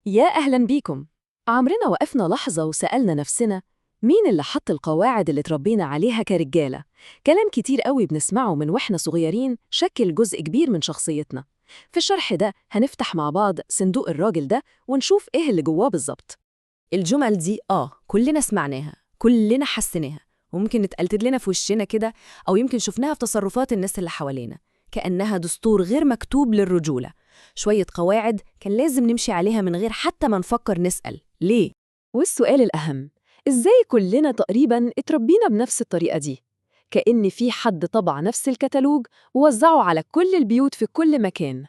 يا أهلا بيكم. عمرنا وقفنا لحظة وسألنا نفسنا مين اللي حط القواعد اللي تربينا عليها كرجالة؟ كلام كتير قوي بنسمعه من وإحنا صغيرين شكل جزء كبير من شخصيتنا. في الشرح ده هنفتح مع بعض صندوق الراجل ده ونشوف إيه اللي جواه بالظبط. الجمل دي كلنا سمعناها، كلنا حسيناها، وممكن اتقالت لنا في وشنا كده، أو يمكن شفناها في تصرفات الناس اللي حوالينا، كأنها دستور غير مكتوب للرجولة، شوية قواعد كان لازم نمشي عليها من غير حتى ما نفكر نسأل ليه؟ والسؤال الأهم، إزاي كلنا تقريباً اتربينا بنفس الطريقة دي؟ كأن في حد طبع نفس الكتالوج ووزعه على كل البيوت في كل مكان.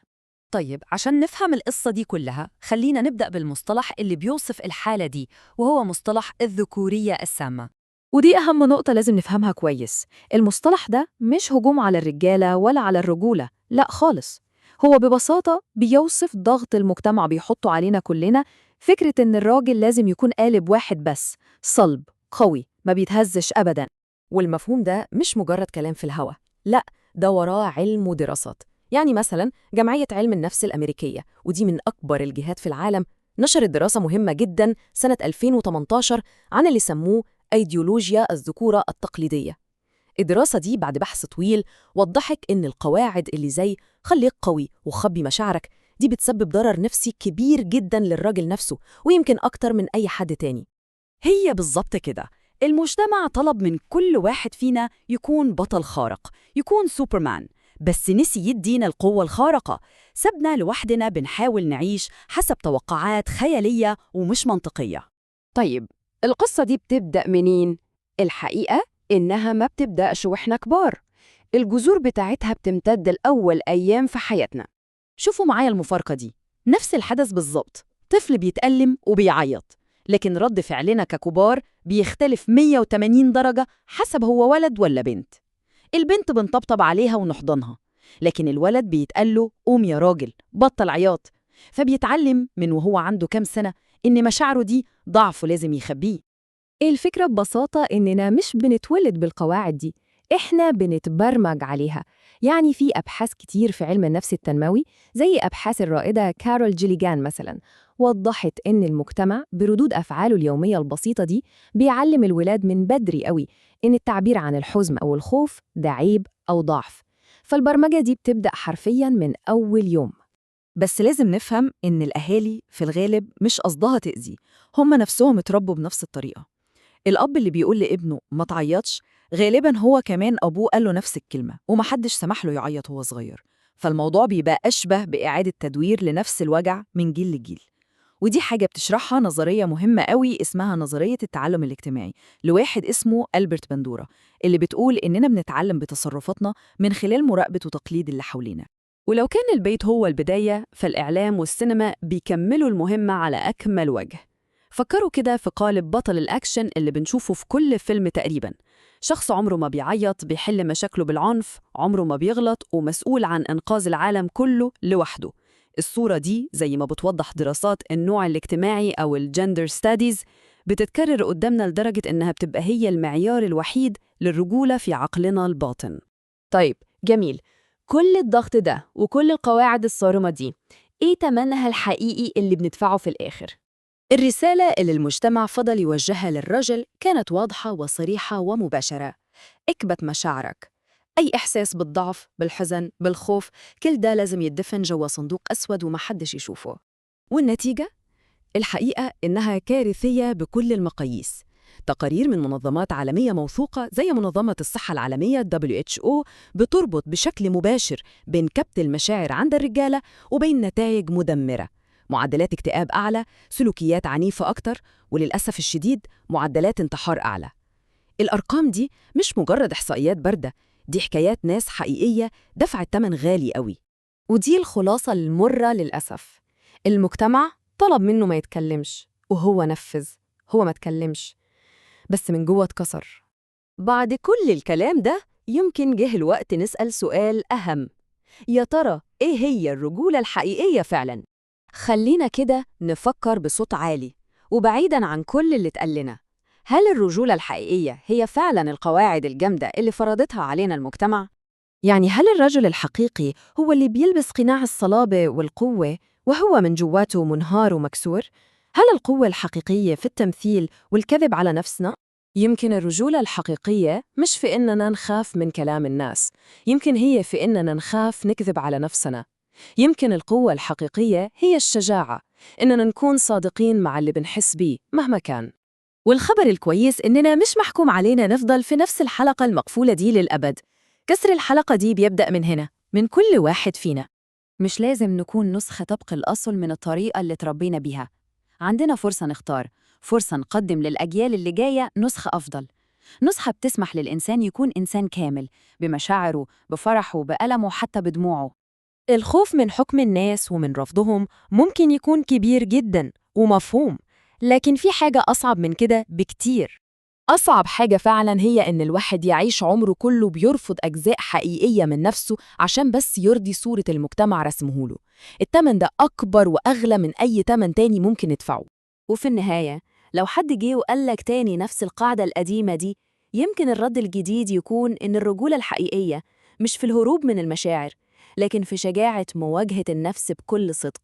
طيب، عشان نفهم القصة دي كلها خلينا نبدأ بالمصطلح اللي بيوصف الحالة دي، وهو مصطلح الذكورية السامة. ودي أهم نقطة لازم نفهمها كويس. المصطلح ده مش هجوم على الرجالة ولا على الرجولة، لا خالص. هو ببساطة بيوصف ضغط المجتمع بيحطه علينا كلنا، فكرة إن الراجل لازم يكون قالب واحد بس، صلب، قوي، ما بيتهزش أبداً. والمفهوم ده مش مجرد كلام في الهوا، لا، ده وراه علم ودراسات. يعني مثلا جمعية علم النفس الأمريكية، ودي من أكبر الجهات في العالم، نشرت دراسة مهمة جدا سنة 2018 عن اللي سموه أيديولوجيا الذكورة التقليدية. الدراسة دي بعد بحث طويل وضحت إن القواعد اللي زي خليك قوي وخبي مشاعرك دي بتسبب ضرر نفسي كبير جدا للراجل نفسه، ويمكن أكتر من أي حد تاني. هي بالظبط كده، المجتمع طلب من كل واحد فينا يكون بطل خارق، يكون سوبرمان، بس نسي يدينا القوة الخارقة. سبنا لوحدنا بنحاول نعيش حسب توقعات خيالية ومش منطقية. طيب، القصة دي بتبدأ منين؟ الحقيقة إنها ما بتبدأش وإحنا كبار، الجذور بتاعتها بتمتد لأول أيام في حياتنا. شوفوا معايا المفارقة دي، نفس الحدث بالظبط، طفل بيتألم وبيعيط، لكن رد فعلنا ككبار بيختلف 180 درجة حسب هو ولد ولا بنت. البنت بنطبطب عليها ونحضنها، لكن الولد بيتقال له قوم يا راجل، بطل عياط. فبيتعلم من وهو عنده كام سنة إن مشاعره دي ضعف ولازم يخبيه. الفكرة ببساطة إننا مش بنتولد بالقواعد دي، إحنا بنتبرمج عليها. يعني في أبحاث كتير في علم النفس التنموي، زي أبحاث الرائدة كارول جيليجان مثلا، وضحت إن المجتمع بردود أفعاله اليومية البسيطة دي بيعلم الولاد من بدري قوي إن التعبير عن الحزن أو الخوف ده عيب أو ضعف. فالبرمجة دي بتبدأ حرفياً من أول يوم. بس لازم نفهم إن الأهالي في الغالب مش قصدها تأذي، هم نفسهم اتربوا بنفس الطريقة. الأب اللي بيقول لابنه ما تعيطش غالباً هو كمان أبوه قال له نفس الكلمة ومحدش سمح له يعيط وهو صغير. فالموضوع بيبقى أشبه بإعادة تدوير لنفس الوجع من جيل لجيل. ودي حاجة بتشرحها نظرية مهمة قوي اسمها نظرية التعلم الاجتماعي، لواحد اسمه ألبرت بندورة، اللي بتقول إننا بنتعلم بتصرفاتنا من خلال مراقبة وتقليد اللي حوالينا. ولو كان البيت هو البداية، فالإعلام والسينما بيكملوا المهمة على أكمل وجه. فكروا كده في قالب بطل الأكشن اللي بنشوفه في كل فيلم تقريباً، شخص عمره ما بيعيط، بيحل مشاكله بالعنف، عمره ما بيغلط، ومسؤول عن إنقاذ العالم كله لوحده. الصورة دي زي ما بتوضح دراسات النوع الاجتماعي أو ال gender studies بتتكرر قدامنا لدرجة إنها بتبقى هي المعيار الوحيد للرجولة في عقلنا الباطن. طيب جميل، كل الضغط ده وكل القواعد الصارمة دي، إيه تمنها الحقيقي اللي بندفعه في الآخر؟ الرسالة اللي المجتمع فضل يوجهها للرجل كانت واضحة وصريحة ومباشرة: اكبت مشاعرك. أي إحساس بالضعف، بالحزن، بالخوف، كل ده لازم يدفن جوا صندوق أسود ومحدش يشوفه. والنتيجة؟ الحقيقة إنها كارثية بكل المقاييس. تقارير من منظمات عالمية موثوقة زي منظمة الصحة العالمية WHO بتربط بشكل مباشر بين كبت المشاعر عند الرجالة وبين نتائج مدمرة، معدلات اكتئاب أعلى، سلوكيات عنيفة أكتر، وللأسف الشديد معدلات انتحار أعلى. الأرقام دي مش مجرد إحصائيات باردة، دي حكايات ناس حقيقية دفعت ثمن غالي قوي. ودي الخلاصة المرة للأسف. المجتمع طلب منه ما يتكلمش، وهو نفذ. هو ما تكلمش، بس من جوه اتكسر. بعد كل الكلام ده يمكن جه الوقت نسأل سؤال أهم: يا ترى إيه هي الرجولة الحقيقية فعلاً؟ خلينا كده نفكر بصوت عالي وبعيداً عن كل اللي اتقال لنا. هل الرجولة الحقيقية هي فعلاً القواعد الجامدة اللي فرضتها علينا المجتمع؟ يعني هل الرجل الحقيقي هو اللي بيلبس قناع الصلابة والقوة وهو من جواته منهار ومكسور؟ هل القوة الحقيقية في التمثيل والكذب على نفسنا؟ يمكن الرجولة الحقيقية مش في إننا نخاف من كلام الناس، يمكن هي في إننا نخاف نكذب على نفسنا. يمكن القوة الحقيقية هي الشجاعة، إننا نكون صادقين مع اللي بنحس بيه مهما كان. والخبر الكويس إننا مش محكوم علينا نفضل في نفس الحلقة المقفولة دي للأبد. كسر الحلقة دي بيبدأ من هنا، من كل واحد فينا. مش لازم نكون نسخة طبق الأصل من الطريقة اللي تربينا بيها. عندنا فرصة نختار، فرصة نقدم للأجيال اللي جاية نسخة أفضل، نسخة بتسمح للإنسان يكون إنسان كامل بمشاعره، بفرحه، بألمه، حتى بدموعه. الخوف من حكم الناس ومن رفضهم ممكن يكون كبير جدا ومفهوم، لكن في حاجة أصعب من كده بكتير. أصعب حاجة فعلا هي إن الواحد يعيش عمره كله بيرفض أجزاء حقيقية من نفسه عشان بس يرضي صورة المجتمع رسمهوله. التمن ده أكبر وأغلى من أي تمن تاني ممكن ندفعه. وفي النهاية لو حد جه وقالك تاني نفس القاعدة القديمة دي، يمكن الرد الجديد يكون إن الرجولة الحقيقية مش في الهروب من المشاعر، لكن في شجاعة مواجهة النفس بكل صدق.